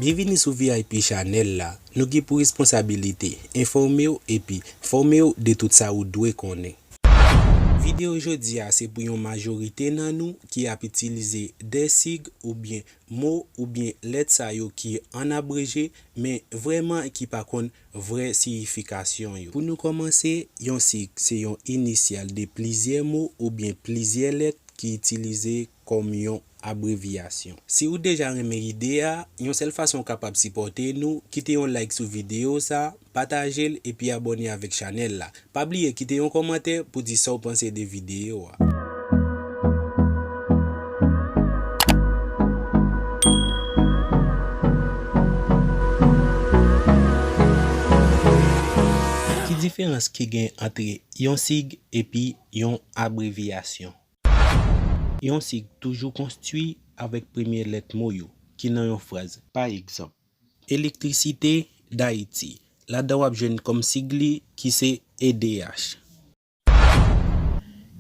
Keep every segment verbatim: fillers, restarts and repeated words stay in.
Byenvini sou V I P Channel la. Nou gen pou responsabilite enfòme w epi fòme w de tout sa ou dwe konnen. Videyo jodi a se pou yon majorite nan nou ki ap itilize de sig oubyen mo oubyen lèt sa yo ki an abreje, men vrèman ki pa konn vrè siyifikasyon yo. Pou nou kòmanse, yon sig se yon inisyal de plizyè mo oubyen plizyè lèt ki itilize kòm yon abrevyasyon. Si ou deja renmen ide a, yon sèl fason w kapab sipòte nou, kite yon like sou videyo sa, pataje l epi abòne avèk chanèl la. Pa bliye kite yon kòmantè pou di sa w panse de videyo a. Ki diferans ki gen ant yon sig epi yon abrevyasyon? Yon sig toujou konstwi avèk premye lèt mo yo ki nan yon fraz. Pa egzanp, Elektrisite Dayiti. Ladan w ap jwenn kòm sig li ki se E D H.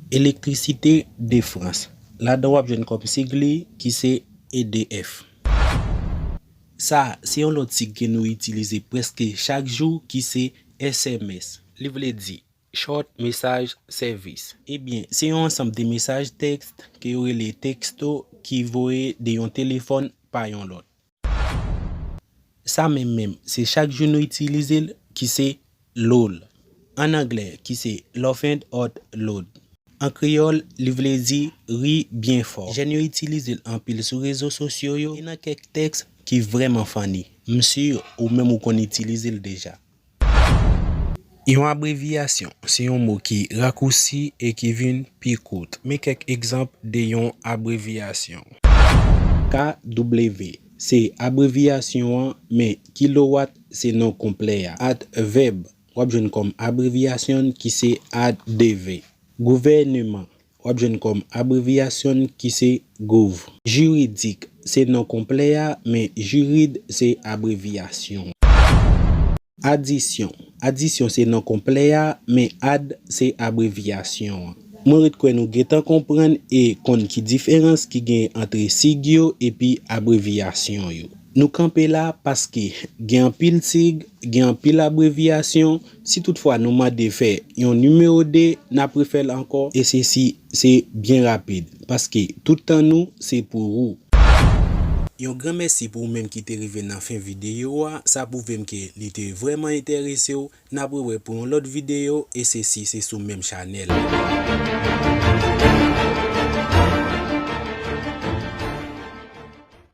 Elektrisite de Frans. Ladan w ap jwenn kòm sig li ki se E D F. Sa a se yon lòt sig ke nou itilize prèske chak jou ki se S M S. Li vle di Short Message Service. Ebyen, se yon ansanm de mesaj tèks ke yo rele teksto ki voye de yon telefòn pa yon lòt. Sa menm menm, se chak jou nou itilize l, ki se lol. An anglè, ki se laugh out loud. An kreyòl, li vle di ri byen fò. Jèn yo itilize l anpil sou rezo sosyo yo e nan kèk tèks ki vrèman funny. M si ou menm ou konn itilize l deja. Yon abrevyasyon se yon mo ki rakousi e ki vin pi kout. Men kèk egzanp de yon abrevyasyon. K W se abrevyasyon an, men kilowat se non konplè a. Advèb, w ap jwenn kòm abrevyasyon ki se A D V. Gouvèneman, w ap jwenn kòm abrevyasyon ki se gouv. Jiridik se non konplè a, men jirid se abrevyasyon. Adisyon. Adisyon se non konplè a, men ad se abrevyasyon an. Mwen ret kwè nou gentan konprann e konn ki diferans ki gen ant sig yo epi abrevyasyon yo. Nou kanpe la paske gen anpil sig, gen anpil abrevyasyon. Si toutfwa nou mande fè yon nimewo de, n ap refè l ankò, e sesi se byen rapid, paske tout tan nou se pou ou. Yon gran mèsi pou ou menm ki te rive nan fen videyo a, sa pwouve m ke li te vrèman enterese w. N ap rewè pou yon lòt videyo, e sesi se sou menm chanèl.